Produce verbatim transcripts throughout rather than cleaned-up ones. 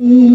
Ingkang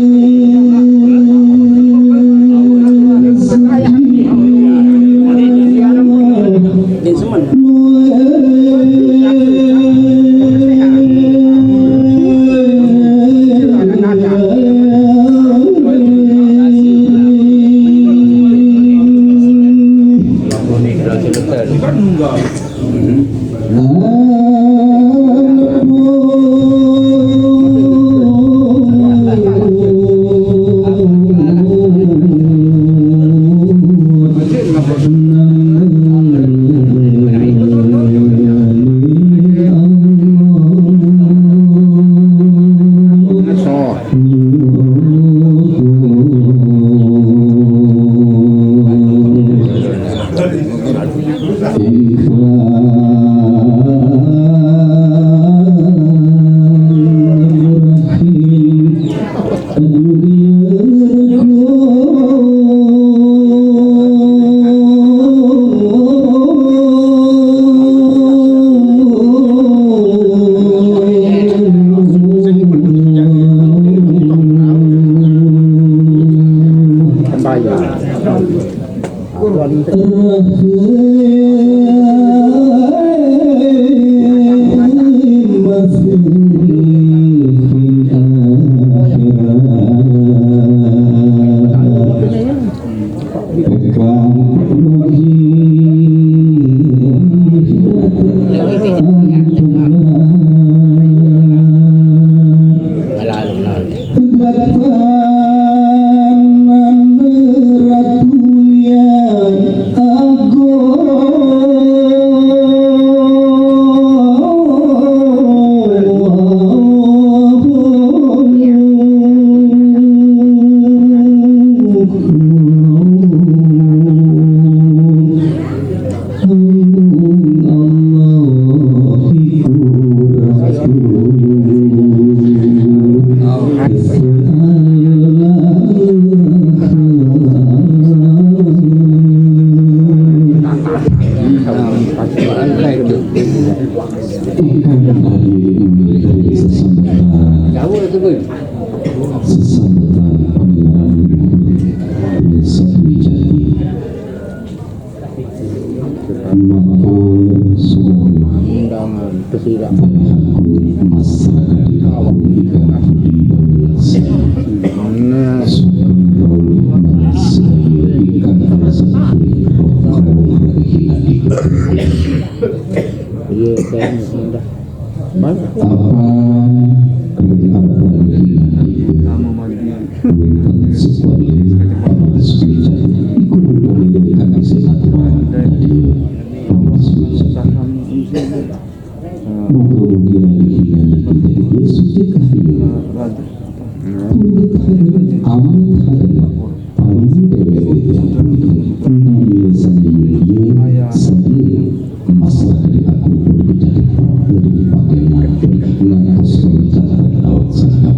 tadi inggih sesambatan, sesambatan panyelenggaraan luhur Desa Wijati. Matur suwun. Bhayakun masyarakat ingkang budi pamelaksana. Sugeng rawuh marang sedaya ingkang kalesat rawuh ragi adi. Iya, saya indah. Apan ring arep ragi adi. Wonten sebalik panas becak iku rupane kang isih aturan dadi panas becak. Muga-muga ing dinane kita iki suci karya. Amit hadana, paling dheweke ing dilesane Yudya sadire masyarakat aku berbicara lebih pakai nanti ngantos pemecatan awak sangkap.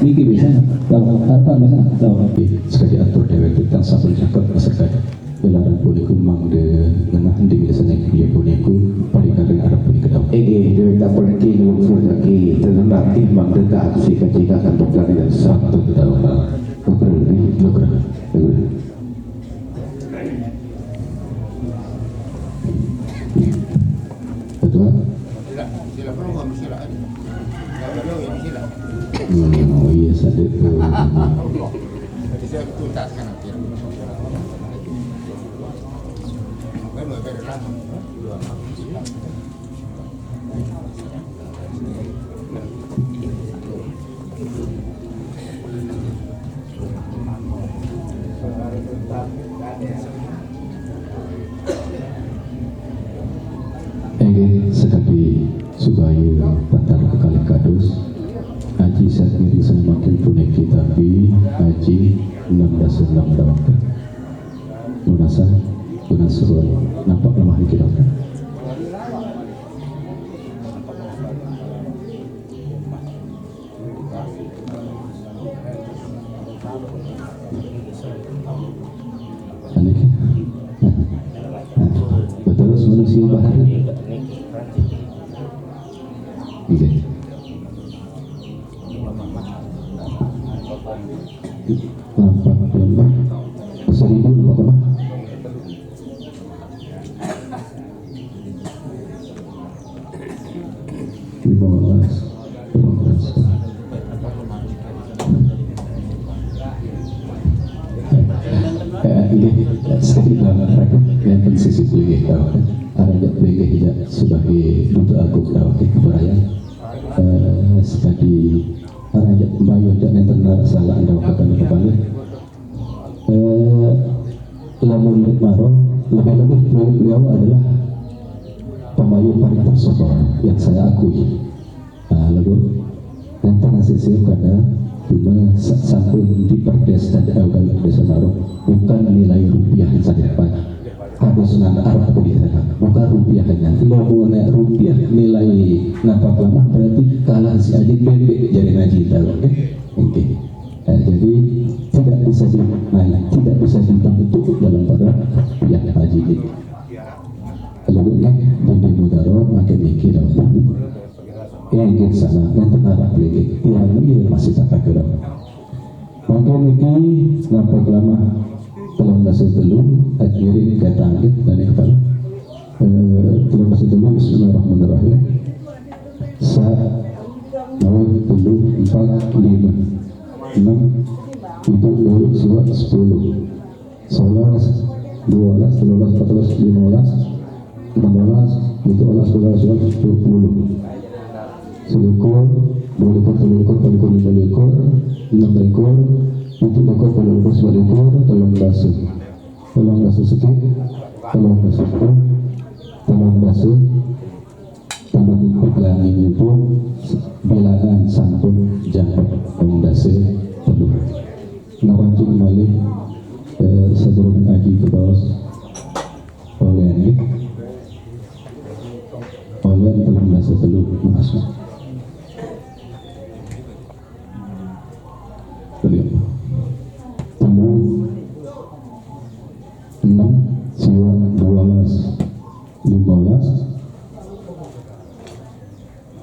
Niki bisa, tahu apa bisa, tahu. Sekali atur dewek tentang sampun cakep masyarakat. Jalaran punika mangda ngenah ing desane griya punika paringaran arep punika dawuh. Inggih, dewek tak puniki nyuwun rejeki, tenenati mangda tak aksi kajika kantuk kalian sabda dawuh. Nugraha, nugraha, nugraha. Betul? Hmm, oh iya, sadek. Nggih. Lapan puluh lima. Seribu lima puluh lima. Lima belas. Lima belas. Eh, nggih, sedikit banget, yang sisi nggih, tahu. Ada aja nggih, ya, sebagai duta agung, tahu, nggih, keberayaan. Eh, sebagai ada aja mbayu aja nenten salah, tahu, kata kepala. Eh, lamun Lik Maro, lebih-lebih beliau, beliau adalah pembayu paling tersohor yang saya akui. Nah, lalu yang tengah sisi pada cuma sa- sampun diperdes dan awal desa Maro, bukan nilai rupiah saja, Pak. Harus nang arah ke di sana, bukan rupiahnya. Lamun rupiah nilai nampak lemah, berarti kalah si Aji bebek jadi ngaji tahu, oke? Oke. Eh, jadi tidak bisa dinaik, tidak bisa dibentuk dalam pada rupiah haji ini. Lalu ya, Bibi Mudaro makin mikir apa? Ya, nggih, sana, yang tengah lagi. Tiang ini masih tak kira. Mungkin ini nampak lama. Tolong kasih dulu, hadirin kata nggih, dari kepala. Eh, tolong kasih dulu, bismillahirrahmanirrahim. Sa, dua, telu, empat, lima, enam, itu dulu, surat sepuluh. Sebelas, dua belas, tiga belas, empat belas, lima belas, enam belas, itu Allah sebelas, dua puluh. Selikur, dua likur, tiga likur, empat likur, lima likur, enam likur, tujuh likur, delapan likur, sembilan likur, tolong basuh. Tolong basuh sikit, tolong basuh sikit, tolong basuh. Tolong ikut lagi itu bilangan sampun jangkep pemudase penuh. Ngawancing malih, eh, sebelum ngaji ke bawah. Oleh ini, oleh pemudase penuh masuk. Telu. Enam, siwa dua belas, lima belas,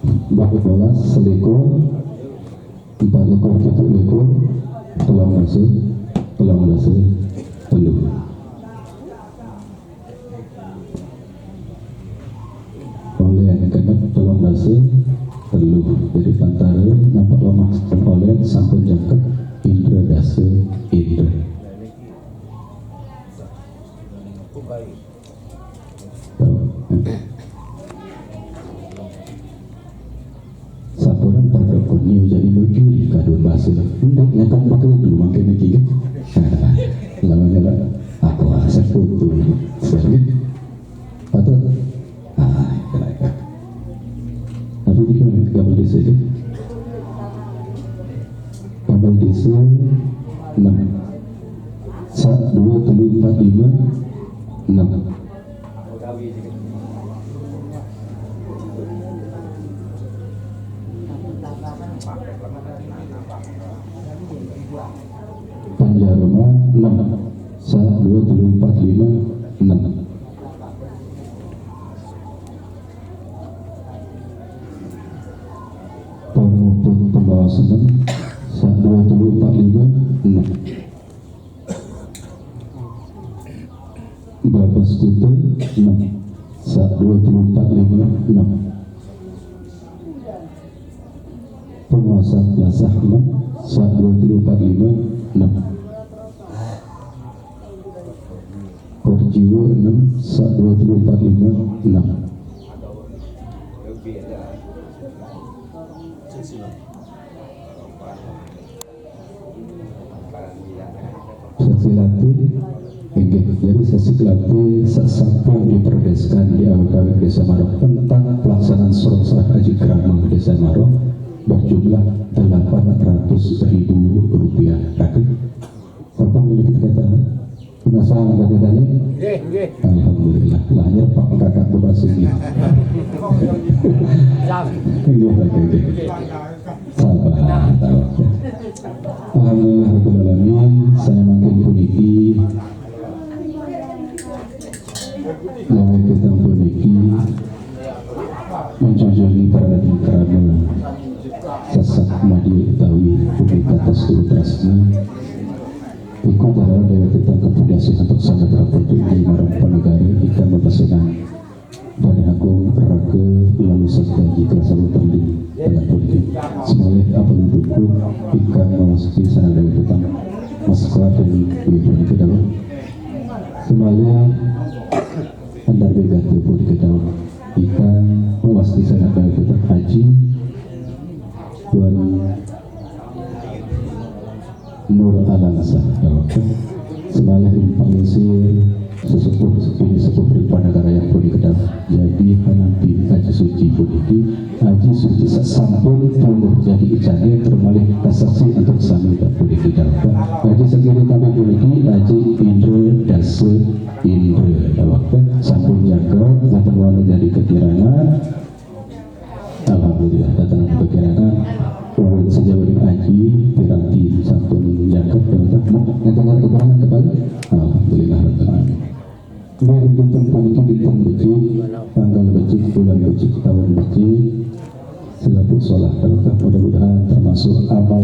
empat belas, selikur, empat likur, tujuh likur, tolong basuh, tolong basuh, telu. Oleh yang kena tolong basuh, telu. Jadi pantara nampak lemah oleh sampun jangkep indra dasa indra. Sapuran pada koni jadi bagi kadun basuh. Ndak nyata bakal dulu makin lagi kan. Lawannya lah. Aku rasa foto. Sebenarnya. Patut. Ah, kena. Tapi di mana gambar desa dia? Gambar desa enam. Sa, dua, telu, empat, lima, enam. Panjaruma enam. Sa, dua, telu, empat, lima, enam. Pemuput pembawa seneng. Sa, dua, telu, empat, lima, enam. Babas Kuta enam. Sa, dua, telu, empat, lima, enam. Penguasa Lasah enam. Sa, dua, telu, empat, lima, enam. Korjiwa enam. Sa, dua, telu, empat, lima, enam. Sesi latih, inggih. Jadi sesi latih sasampun diperdeskan di awak-awak Desa Marok tentang pelaksanaan Sorosaran Aji Krama Desa Marok berjumlah delapan ratus ribu rupiah. Raga, apa yang kita katakan? Penasaran kata tadi? Nggih, nggih. Alhamdulillah. Lahir Pak Kakak Bekasi ini. Siap. Nggih, oke, oke. Sabar, sabar. Alhamdulillah, Rabbil Alamin. Saya makin puniki. Lawai kita puniki. Menjunjungi para raden krama, sasak madya utawi punika tasturu tresna. Iku dawuh Dewi Tetangga Pudasih antuk samudra putu di marang panegari ikan mapasinan. Bani agung raga lalu sabda jika salu terling dengan puniki. Semalih apa duduku ikan mawasti sana Dewi Tetang Moskwa dan Dewi Puniki dawuh. Semalih andar begatu puniki dawuh. Ikan mawasti sana Dewi Tetang Haji Tuan Nur Alamsah. Semalih ring panglingsir sesepuh sepuh sepuh ring panegara yang puniki dawuh. Jadi panampi Aji Suci puniki, Aji Suci sasampun tumbuh jadi icane termalih kasasi antuk sami puniki dawuh. Aji sakira tambah puniki Aji Indra Dasa Indra dawuh. Sampun jaga boten wani jadi kekirangan. Alhamdulillah, datang ke kira-kira. Ulun sejauh ini Aji piranti sampun jangkep dan tak mau ngedengar kekurangan kembali. Alhamdulillah rabbil alamin. Mari dinten puniki dinten becik, tanggal becik, bulan becik, tahun becik. Selaku sholat berkah, mudah-mudahan termasuk amal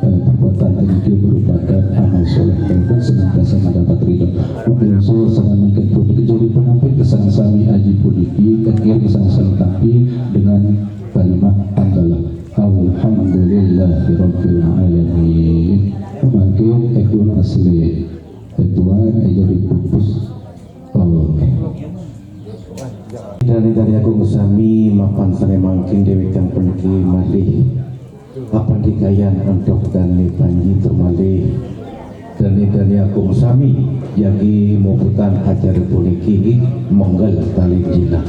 eh, perbuatan ini merupakan amal soleh berkah senantiasa mendapat ridho. Mungkin so senang mungkin pun kejadi penampil kesan sami Aji puniki kekir kesan sami tapi dengan kalimat hamdalah. Alhamdulillahirabbil alamin. Mangkin ekun asli ketua ejari pupus. Oke. Dani-dani agung sami mapan sane mangkin Dewi Tetang puniki malih apandikayan antuk dani panji tur malih dani-dani agung sami jagi muputan acara puniki monggal talin jina.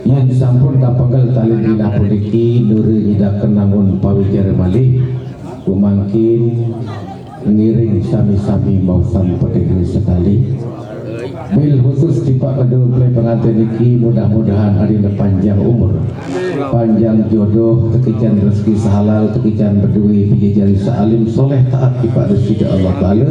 Yen sampun kapenggal talin jina puniki nuri nyidaken nangun pawicara malih, kumangkin ngiring sami-sami maosan pedih sekali. Bil khusus tipak kedua pelih pengantin niki mudah-mudahan adina panjang umur, panjang jodoh, tekican rezeki sahalal, tekican beduwe bini jari saalim soleh taat tipak Gusti Allah Taala,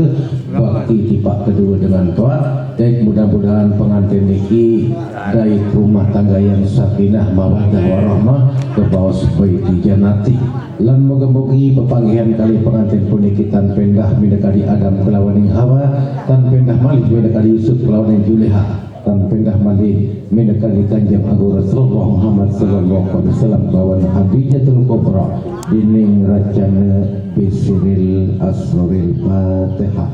bakti tipak kedua dengan toat. Dan mudah-mudahan pengantin niki dait rumah tangga yang sakinah mawaddah warahmah, kebaos baiti janati. Lan moga-mogi pepanggihan kalih pengantin puniki tan pendah minakadi Adam kelawaning Hawa, tan pendah malih minakadi Yusuf kelawaning Juleha, tan pendah malih minakadi Kanjeng Agung Rasulullah Muhammad sallallahu alaihi wasallam kelawan Khadijatul Kubra dening racana bisiril asroril Fatihah.